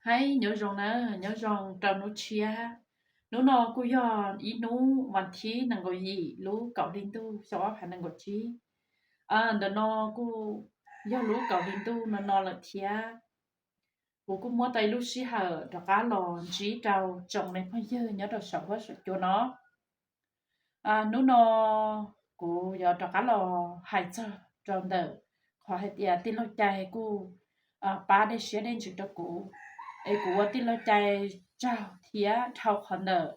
Hais nyob zoo na, nyob zoo rau hnub tshiab. Hnub no kuj yog ib hnub vas thib nees nkaum yim lub kaum hli ntuj xyoo ob phav nees nkaum tsib. Ntawm no kuj yog lub kaum hli ntuj no no lawm thiab. Kuv kuj muab tau ib lub sij hawm rov qab los ntsib rau tsoom me phooj ywg nyob rau saum huab saum cua no. Hnub no kuv yuav rov qab los hais txog rau ntawm qhov hais tias tij laug Cai kuj pab dej siab dej ntsws rau kuv, es kuv ua tij laug Cai tsaug thiab. Dhau qhov ntawm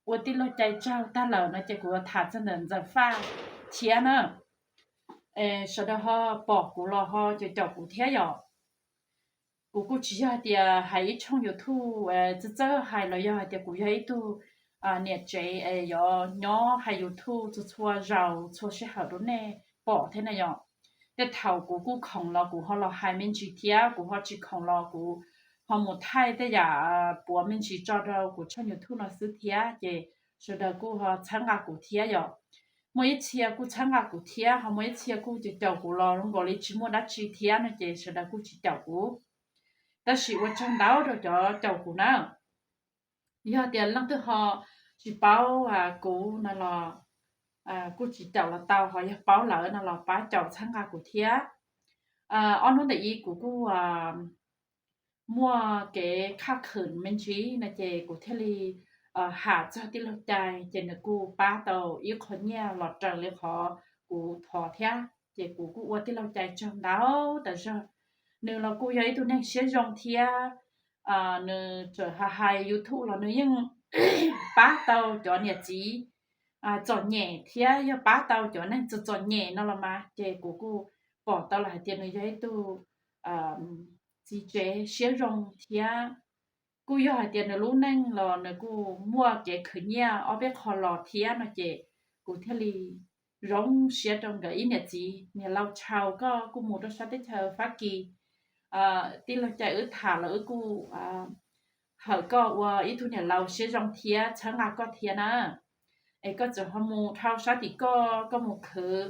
ua tij laug Cai tsaug tag lawm no ces kuv yuav tham txog ntawm Ntxawm Faj thiab na. Sawv daws ho pom kuv los ho caum caum kuv thiab yom. Kuv kuj tsis yog hais tias hais ib tshooj YouTube txawj txawj hais los yog hais tias kuv yog ib tug niam tsev es yuav nyob hais YouTube txhua txhua zaus txhua sij hawm rau nej pom thiab na yom. Tej thaum kuv kuj khoom los kuv ho los hais me ntsis thiab, kuv ho tsis khoom los kuv ho mus thaij tej yam puav me ntsis tso rau kuv tshooj YouTube no xwb thiab, ces sawv daws kuj ho txhawb nqa kuv thiab yom. Muaj ib txhia kuj txhawb nqa kuv thiab, ho muaj ib txhia kuj caum caum kuv los zoo nkaus li tsis muaj dab tsi thiab no ces sawv daws kuj tsis caum kuv. Tab sis ua tsaug ntau rau cov caum kuv na. Yog tias leej twg ho tsis paub kuv no los kuj tsis caum los tau, ho yog paub lawm no los pab caum txhawb nqa kuv thiab. Ob hnub ntawm ib kuv kuj muaj kev khaj khwm me ntsis no ces kuv thiaj li ham txog tij laug Cai, ces nws kuj pab tau ib qho nyiaj los raws li qhov kuv thov thiab, ces kuv kuj ua tij laug Cai tsaug ntau tas zog. Nws los kuj yog ib tug neeg siab zoo thiab, nws txawm hais hais YouTube los nws yeej pab tau cov niam txiv txom nyem thiab yog pab tau cov neeg txom txom nyem no los mas, ces kuv kuj pom tau los hais tias nws yog ib tug txiv tsev siab zoo thiab. Kuj yog hais tias nws lub neej los nws kuj muaj kev khwv nyiaj ob peb qho los thiab no ces kuv thiaj li zoo siab rau nkawd ib niam txiv. Niam laus Tshau, koj kuj mus rau sab teb chaws Fab Kis, tij laug Cai wb tham los wb kuj hawm koj ua ib tug niam laus siab zoo thiab txhawb nqa koj thiab na. Es koj txawm ho mus dhau sab tim koj, koj mus khwv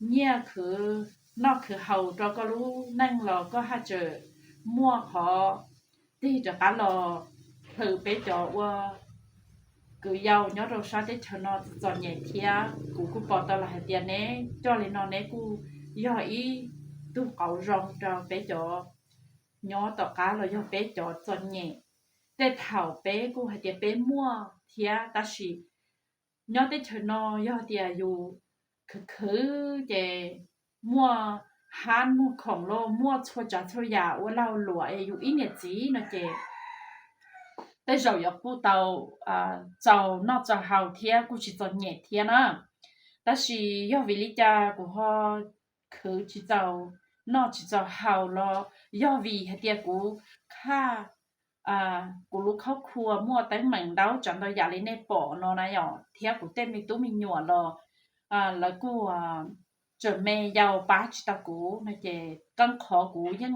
nyiaj khwv noj khwv haus rau koj lub neej los koj haj tseem muaj qhov tig rov qab los plhws peb cov ua kwv yau nyob rau sab teb chaws no txom nyem thiab. Kuv kuj pom tau los hais tias neb coj li no neb kuj yog ib tug qauv zoo rau peb cov nyob tom qab los yog peb cov txom nyem. Tej thaum peb kuj hais tias peb muaj thiab tab sis nyob teb chaws no yog tias yus khwv khwv ces muaj hab muaj khoom los muaj txhua tsav txhua yam ua lag luam es yus ib niam txiv no ces tej zaum yuav kuj tau txaus noj txaus haus thiab kuj tsis txom nyem thiab na. Tab sis yog vim li cas kuv ho khwv tsis txaus noj tsis txaus haus los yog vim hais tias kuv khaj kuv lub khaub khua muaj teeb meem ntau tsav ntau yam li nej pom no na yom, thiab kuv tej me tub me nyuam los lawv kuj tseem me yau pab tsis tau kuv no ces qee qhov kuv yeej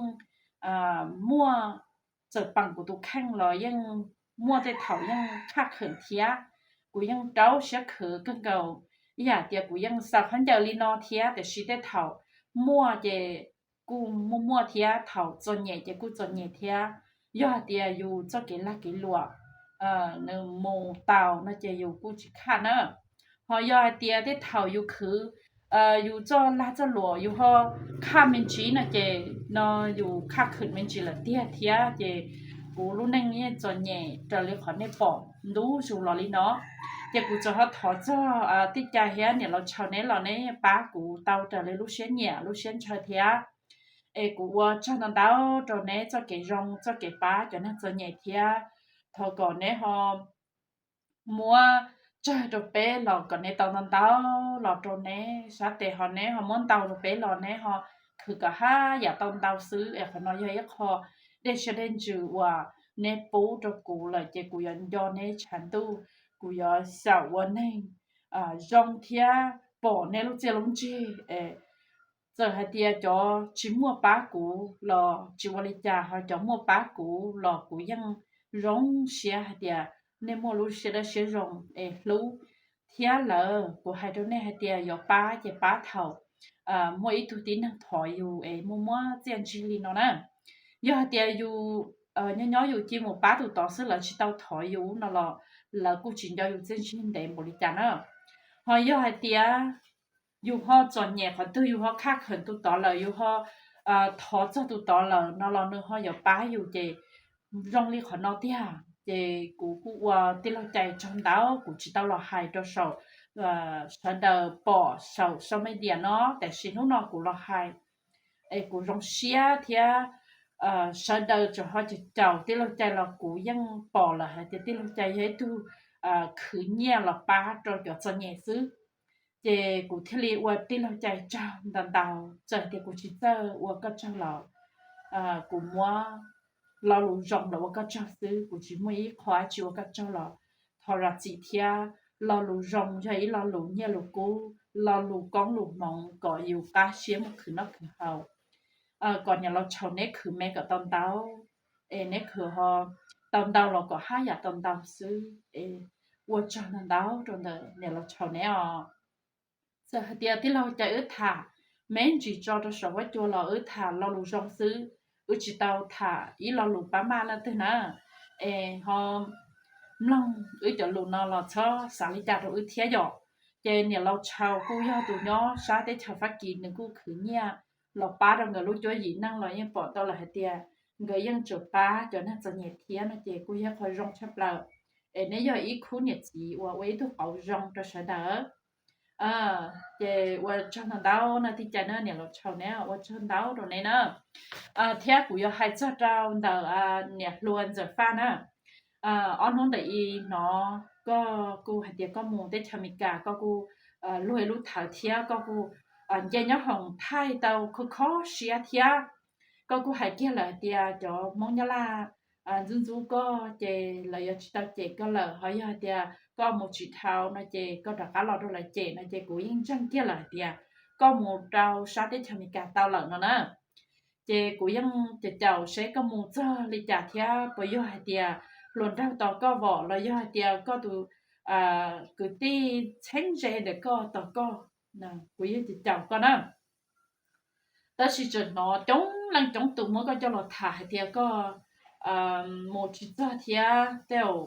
muaj, txawm peem kuv tus kheej los yeej muaj tej thaum yeej khaj khwm thiab. Kuv yeej rau siab khwv kawg nkaus, ib yam tias kuv yeej xaws khaub ncaws li no thiab, tiam sis tej thaum muaj ces kuj muaj muaj thiab, thaum txom nyem ces kuj txom nyem thiab. Yog hais tias yus txoj kev lag kev luam nws mus tau no ces yus kuj tsis khaj na. Ho yog hais tias tej thaum yus khwv yus txoj lag txoj luam yus ho khaj me ntsis no ces no yus khaj khwm me ntsis lawm tiag thiab. Ces kuv lub neej yeej txom nyem raws li qhov nej pom ntub zus los li no. Ces kuv txawm ho thov txog tij Cai thiab niam laus Tshau neb los neb pab kuv tau raws li lub siab nyiam lub siab ntshaw thiab. Es kuv ua tsaug ntau ntau rau neb txoj kev zoo txoj kev pab cov neeg txom nyem thiab. Thov kom neb ho muab tsawg rau peb los kom neb tau ntau ntau los rau neb sab tes, ho neb ho muab ntau rau peb los neb ho khwv kom haj yam tau ntau xwb. Es qhov no yog ib qho dej siab dej ntsws uas neb pub rau kuv lawm ces kuv yuav nco neb tshav ntuj, kuv yuav xyaum ua neeg zoo thiab pom neb lub txiaj lub ntsig. Txawm hais tias cov tsis muaj pab kuv los tsis ua li cas, ho cov muaj pab kuv los kuv yeej zoo siab hais tias nej muaj lub siab dawb siab zoo es hlub thiab lawm. Kuv hais rau nej hais tias yuav pab ces pab thaum muaj ib tug tib neeg thov yus es muaj muab txiaj ntsig li no na. Yog hais tias yus nyob nyob yus cia mus pab tus tod xwb, lawv tsis tau thov yus no los lawv kuj tsis nco yus txiaj ntsig ntev npaum li cas na. Ho yog hais tias yus ho txom nyem qhov twg, yus ho khaj kheem tus tod lawm, yus ho thov txog tus tod lawm no los nws ho yuav pab yus ces zoo li qhov no tiag. Ces kuv kuj ua tij laug Cai tsaug ntau, kuv tsis tau los hais rau saum sawv daws pom saum social media no, tiam sis hnub no kuv los hais es kuv zoo siab thiab sawv daws tseem ho caum caum tij laug Cai los kuv yeej pom lawm hais tias tij laug Cai yog ib tug khwv nyiaj los pab rau cov txom nyem xwb. Ces kuv thiaj li ua tij laug Cai tsaug ntau ntau, txawm tias kuv tsis txawj ua koj tsaug los kuv muab lo lus zoo los ua koj tsaug xwb, kuv tsis muaj ib qho dab tsi ua koj tsaug los thov zam txim thiab. Lo lus zoo yog ib lo lus nyiaj lus kub, lo lus koob lus hmoov kom yus qab siab mus khwv noj khwv haus, kom niam laus Tshau neb khwv me kom tau ntau, es neb khwv ho tau ntau los kom haj yam tau ntau xwb es ua tsaug ntau ntau rau ntawm niam laus Tshau neb os. Txawm hais tias tij laug Cai wb tham me ntsis tso rau saum huab cua los wb tham lo lus zoo xwb, wb tsis tau tham ib lo lus pab maj leej twg na. Es ho mloog wb cov lus no los txhob xav li cas rau wb thiab yom. Ces niam laus Tshau kuj yog tus nyob sab teb chaws Fab Kis, nws kuj khwv nyiaj los pab rau nkawd lub cuab yim neej los yeej pom tau lawm hais tias nkawd yeej tseem pab cov neeg txom nyem thiab no ces kuj yog qhov zoo tshaj plaws. Es neb yog ib khub niam txiv uas ua ib tug qauv zoo rau sawv daws. Ces ua tsaug ntau ntau no tij Cai na, niam laus Tshau neb ua tsaug ntau rau neb na. Thiab kuv yuav hais txog rau ntawm niam hluas Ntxawm Faj na. Ob hnub ntawm i hnov koj kuj hais tias koj mus teb chaws Amelikas koj kuj luag ib lub thawv thiab koj kuj nce nyob hoom thaij tau khov kho siab thiab. Koj kuj hais kiag lawm hais tias cov Hmoob Nyab Laj ntxub ntxub koj ces lawv yuav tsis tau cem koj lawm, ho yog hais tias koj mus tsis dhau no ces koj rov qab los rau lawv cem no ces kuv yeej ntseeg kiag lawm hais tias koj mus rau sab teb chaws Amelikas tau lawm no na. Ces kuv yeej caum caum seb koj mus txog li cas thiab puas yog hais tias hluas nraug tos koj vom los yog hais tias koj tus kwv tij txheeb ze ntawm koj tos koj, kuv yeej caum caum koj na. Tab sis tseem hnov coob leej coob tus muab koj coj los tham hais tias koj mus tsis txog thiab tej zaum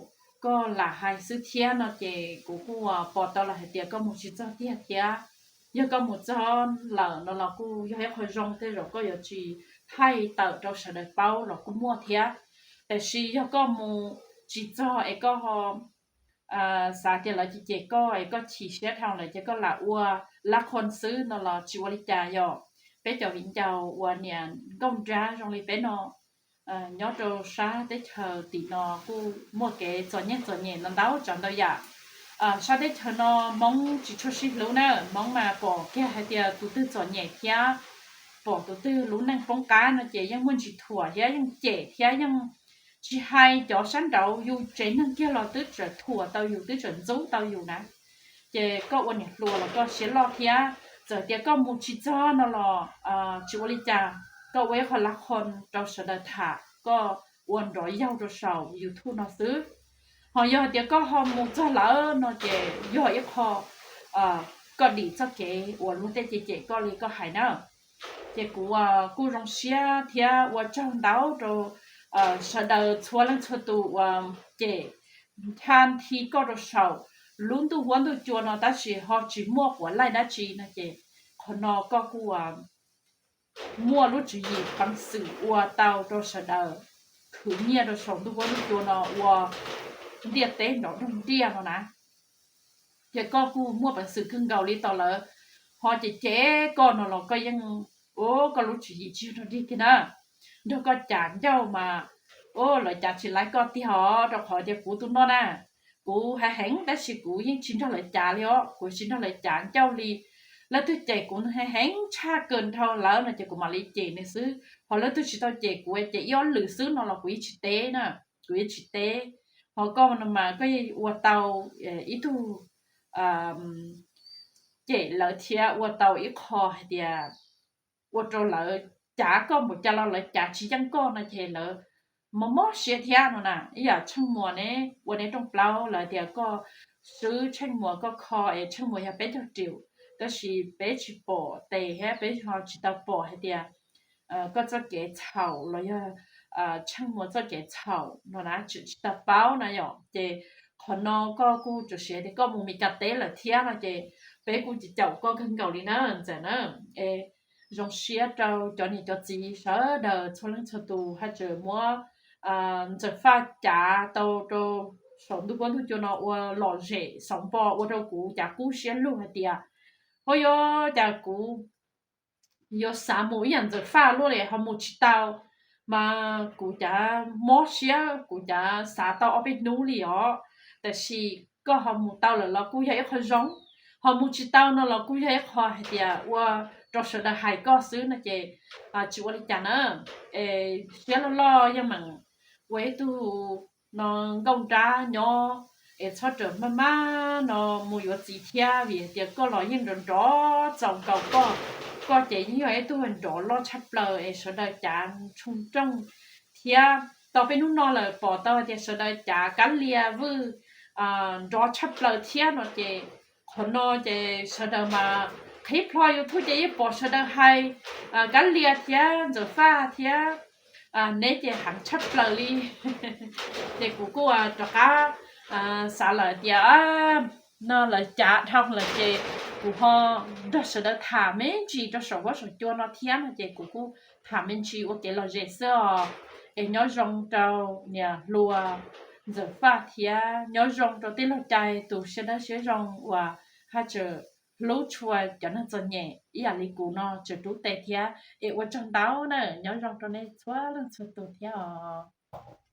koj lam hais xwb thiab no ces kuv kuj pom tau lawm hais tias koj mus tsis txog tiag thiab. Yog koj mus txog lawm no los kuj yog ib qho zoo, tej zaum koj yuav tsis thaij tawm rau sawv daws paub los kuj muaj thiab. Tiam sis yog koj mus tsis txog es koj ho xav tias lawv cem cem koj es koj chim siab dhau lawm ces koj lam ua lab qhon xwb no los tsis ua li cas yom. Peb cov viv ncaus uas niam nkauj nrab zoo li peb no nyob rau sab teb chaws tim no kuj muaj kev txom nyem txom nyem no ntau tsav ntau yam. Sab teb chaws no Hmoob tsis tshua sib hlub na, Hmoob mas pom kiag hais tias tus twg txom nyem thiab pom tus twg lub neej poob qab no ces yeej muaj ntsis thuam thiab yeej cem thiab yeej tsis hais cov sab nraud, yus tsev neeg kiag los twb tseem thuam tau yus, twb tseem ntxub tau yus na. Ces koj ua niam hluas los koj siab loj thiab, txawm tias koj mus tsis txog no los tsis ua li cas, koj ua ib qho lab qhon rau sawv daws tham, koj ua nrov yaug rau saum YouTube no xwb. Ho yog hais tias koj ho mus txog lawm no ces yog ib qho koj dim txoj kev uas luag tej cem cem koj li koj hais na. Ces kuv kuj zoo siab thiab ua tsaug ntau rau sawv daws txhua leej txhua tus uas cem ncha nthi koj rau saum lub ntuj huab ntuj cua no tab sis ho tsis muaj quav laij dab tsi no ces qhov no koj kuj muaj lub tswv yim peev xwm ua tau rau sawv daws, khwv nyiaj rau saum ntuj huab ntuj cua no ua ntiaj teb nrov nroog ntiaj no na. Ces koj kuj muaj peev xwm kawg nkaus li tau lawv ho cem cem koj no los koj yeej, o, koj lub tswv yim tsis yog nrog dig kiag na. Nrog koj cav ncauj mas, o, lawv cav tsis laib koj tiag os, rau qhov tias kuv tus no na, kuv hais heev tab sis kuv yeej tsis nrog lawv cav li os, kuv tsis nrog lawv cav ncauj li. Leej twg cem kuv hais heev tshaj kawg dhau lawv no ces kuv mam li cem nws xwb, ho leej twg tsis tau cem kuv ces ib ob lwm xwb no los kuv yeej tsis teb na, kuv yeej tsis teb. Ho koj no mas koj yeej ua tau ib tug cem lawv thiab ua tau ib qho hais tias ua rau lawv cav koj npaum cas los lawv cav tsis yeej koj no ces lawv mob mob siab thiab no na. Ib yam Tsheej Muas ne, ua neb rooj plaub lawv tias koj swb Tsheej Muas koj kho es Tsheej Muas yog peb caug rium, tab sis peb tsis pom tes thiab peb ho tsis tau pom hais tias koj txoj kev txhaum los yog tsheej muag txoj kev txhaum no na, tsis tau paub na yom. Ces qhov no koj kuj tsuas siv tias koj mus Mes Kas teb lawm thiab no ces peb kuj caum koj kawg nkaus li na ntxawm na. Es zoo siab rau cov niam cov txiv sawv daws txhua leej txhua tus haj tseem muab Ntxawm Faj cav tau rau saum ntuj pob ntuj cua no ua lom zem xov npo ua rau kuv cav kub siab lug hais tias, ho yuav cas kuv yuav xav mus ib yam Ntxawm Faj luaj li ho mus tsis tau, mas kuv cav mob siab kuv cav xav tau ob peb hnub li os. Tab sis koj ho mus tau lawm los kuj yog ib qho zoo, ho mus tsis tau no los kuj yog ib qho hais tias ua rau sawv daws hais koj xwb no ces tsis ua li cas na. Es siab loj loj yeej meem ua ib tug no nkauj nrab nyob es txhob rawm maj maj no mus yuav txiv thiab vim hais tias koj los yeej nrov nrov txaus nkaus koj. Koj ces yeej yog ib tug nrov loj tshaj plaws es sawv daws cav tshoo rooj thiab. Tau peb hnub no lawm pom tau hais tias sawv daws cav Kab Lia Vwj nrov tshaj plaws thiab no ces qhov no ces sawv daws mas qhib plho YouTube ces yeej pom sawv daws hais Kab Lia thiab Ntxawm Faj thiab neb ces heev tshaj plaws li. Ces kuv kuj rov qab xav lawm tias no lawv cav dhau lawm ces kuv ho nrog sawv daws tham me ntsis rau saum huab saum cua no thiab no ces kuv kuj tham me ntsis ua kev lom zem xwb os. Es nyob zoo rau niam hluas Ntxawm Faj thiab nyob zoo rau tij laug Cai tus siab dawb siab zoo uas haj tseem hlub tshua cov neeg txom nyem ib yam li kuv no tseem rub tes thiab. Es ua tsaug ntau na, nyob zoo rau nej txhua leej txhua tus thiab os.